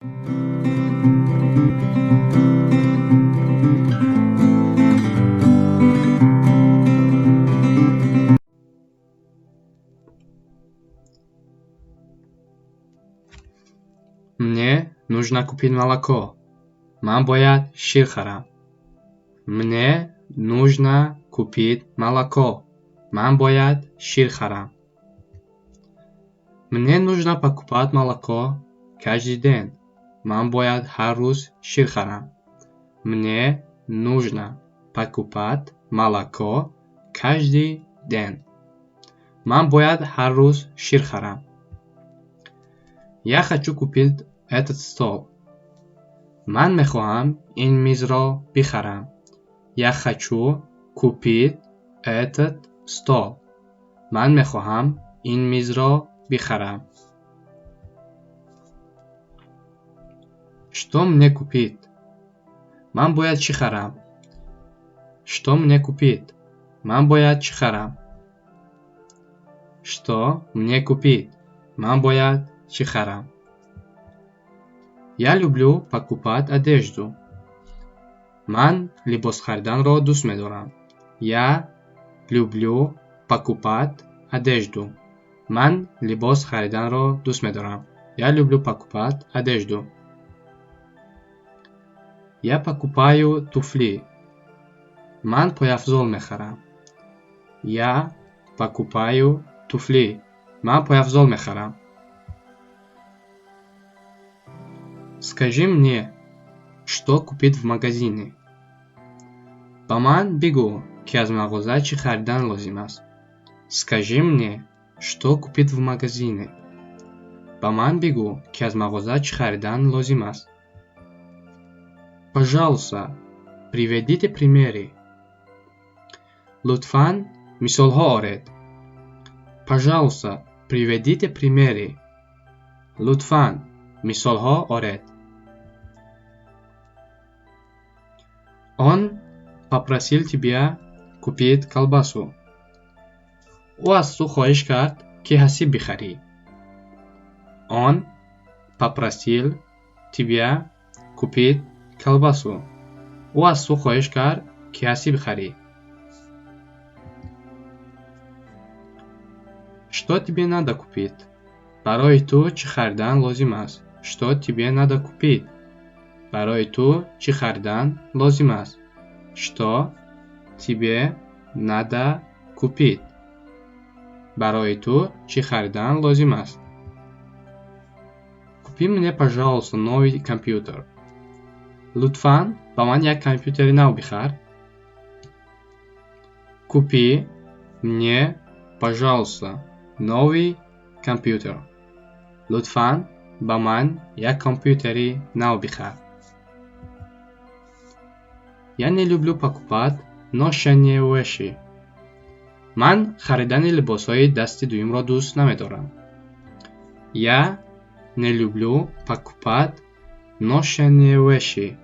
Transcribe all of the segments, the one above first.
Мне нужно купить молоко. Ман бояд шир харам. Мне нужно купить молоко. Ман бояд шир харам. Мне нужно покупать молоко каждый день. Ман бояд ҳар рӯз шир харам. Мне нужно покупать молоко каждый день. Ман бояд ҳар рӯз шир харам. Я хочу купить этот стол. Ман мехоҳам ин мизро бихарам. Я хочу купить этот стол. Ман мехоҳам ин мизро бихарам. Что мне купить? Ман бояд чӣ харам? Что мне купить? Ман бояд чӣ харам? Что мне купить? Ман бояд чӣ харам? Я люблю покупать одежду. Ман либос хариданро дӯст медорам. Я люблю покупать одежду. Ман либос хариданро дӯст медорам. Я люблю покупать одежду. Я покупаю туфли. Ман пойафзол мехарам. Я покупаю туфли. Ман пойафзол мехарам. Скажи мне, что купить в магазине. Ба ман бигӯ, ки аз мағоза чӣ харидан лозим аст. Скажи мне, что купить в магазине. Ба ман бигӯ, ки аз мағоза чӣ харидан лозим аст. Пожалуйста, приведите примеры. Лутфан, мисолҳо оред. Пожалуйста, приведите примеры. Лутфан, мисолҳо оред. Он попросил тебя купить колбасу. Ӯ аз ту хоҳиш кард, ки ҳасиб бихарӣ. Он попросил тебя купить колбасу. Ӯ аз ту хоҳиш кард, ки ҳасиб бихарӣ. Что тебе надо купить? Барои ту чӣ харидан лозим аст? Что тебе надо купить? Барои ту чӣ харидан лозим аст? Что тебе надо купить? Барои ту чӣ харидан лозим аст? Купи мне, пожалуйста, новый компьютер. Лутфан, ба ман як компютери нав бихар. Купи мне, пожалуйста, новый компьютер. Лутфан, ба ман як компютери нав бихар. Я не люблю покупать ношеные вещи. Ман харидани либосҳои дасти дуюмро дӯст намедорам. Я не люблю покупать ношеные вещи.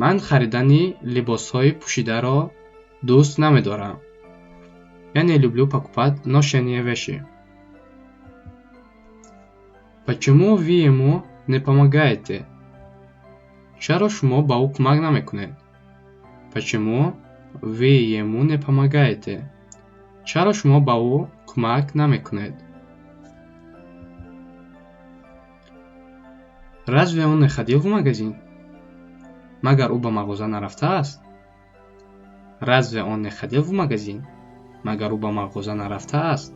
Ман харидани либосҳои пӯшидаро дӯст намедорам. Я не люблю покупать ношеные вещи. Почему вы ему не помогаете? Чаро шумо ба ӯ кӯмак намекунед? Почему вы ему не помогаете? Чаро шумо ба ӯ кӯмак намекунед? Разве он не ходил в магазин? Магар ӯ ба мағоза нарафтааст? Разве он не ходил в магазин? Магар ӯ ба мағоза нарафтааст?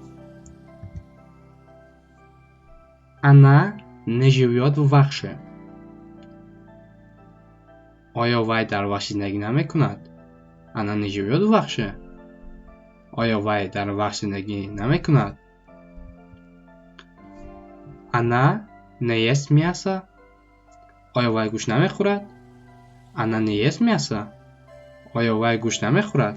Она не живёт в Вахше. Оё вай дар Вахш зиндагӣ намекунад? Она не живёт в Вахше? Оё вай дар Вахш зиндагӣ намекунад? Она не ест мясо? Оё вай гӯшт намехӯрад? Она не ест мясо? Оё вай гӯшт намехӯрад?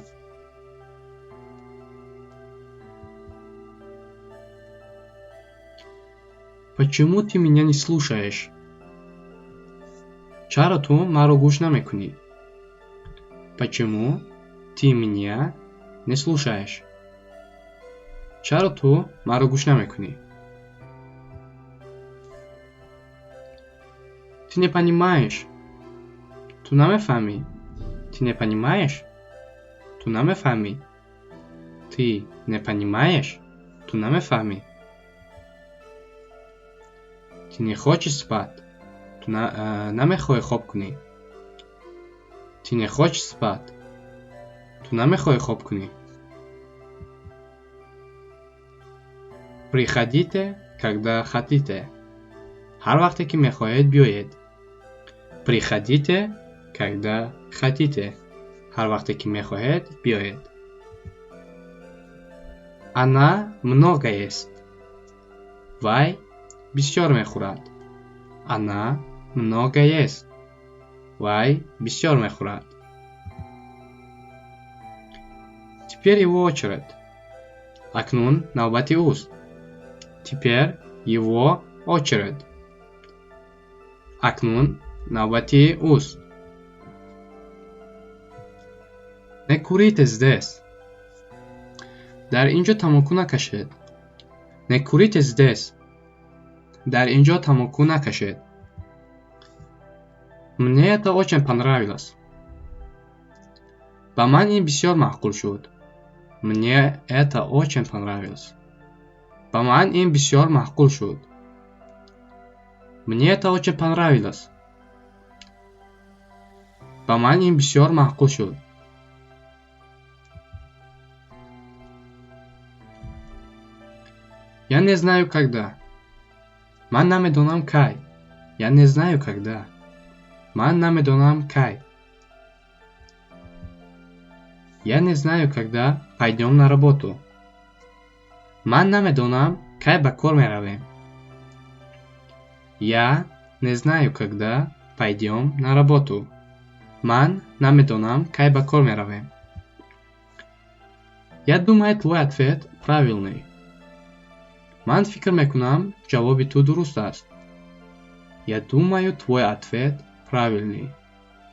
Почему ты меня не слушаешь? Чаро ту маро гӯш намекунӣ? Почему ты меня не слушаешь? Чаро ту маро гӯш намекунӣ? Ты не понимаешь. Ту намефаҳмӣ. Ты не понимаешь? Ту намефаҳмӣ. Ты не понимаешь? Ту намефаҳмӣ. Ты не хочешь спать? Ту намехоҳӣ хоб кунӣ. Ты не хочешь спать? Ту намехоҳӣ хоб кунӣ. Приходите, когда хотите. Ҳар вақте ки мехоҳед биёед. Приходите, когда хотите. Ҳар вақте ки мехоҳед биёед. Она много ест. Вай бисёр мехӯрад. Она много ест. Вай бисёр мехӯрад. Теперь его очередь. Акнун навбати ӯст. Теперь его очередь. Акнун навбати ӯст. Не курите здесь. Дар ин ҷо тамоку накашед. Не курите здесь. Дар ин ҷо тамоку накашед. Мне это очень понравилось. Ба ман ин бисёр маъқул шуд. Мне это очень понравилось. Ба ман ин бисёр маъқул шуд. Мне это очень понравилось. Ба ман ин бисёр маъқул шуд. Я не знаю когда. Ман намедонам кай. Я не знаю когда. Ман намедонам кай. Я не знаю, когда пойдём на работу. Ман намедонам кай ба кор меравем. Я не знаю, когда пойдём на работу. Ман намедонам кай ба кор меравем. Я думаю, твой ответ правильный. Ман фикр мекунам, ҷавоби ту дуруст аст. Я думаю, твой ответ правильный.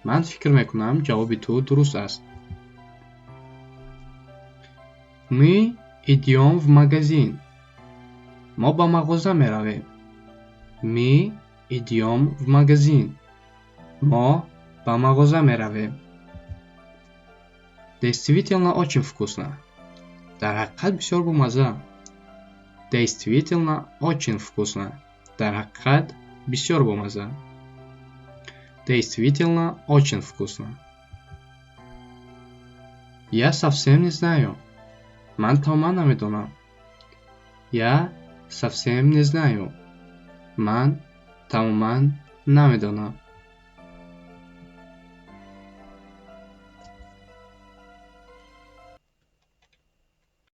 Ман фикр мекунам, ҷавоби ту дуруст аст. Мы идём в магазин. Мо ба мағоза меравем. Мы идём в магазин. Мо ба мағоза меравем. Действительно очень вкусно. Дар ҳақиқат бисёр бомазза. Действительно очень вкусно. Дар ҳақиқат бисёр бомазза. Действительно очень вкусно. Я совсем не знаю. Ман тамоман намедонам. Я совсем не знаю. Ман тамоман намедонам.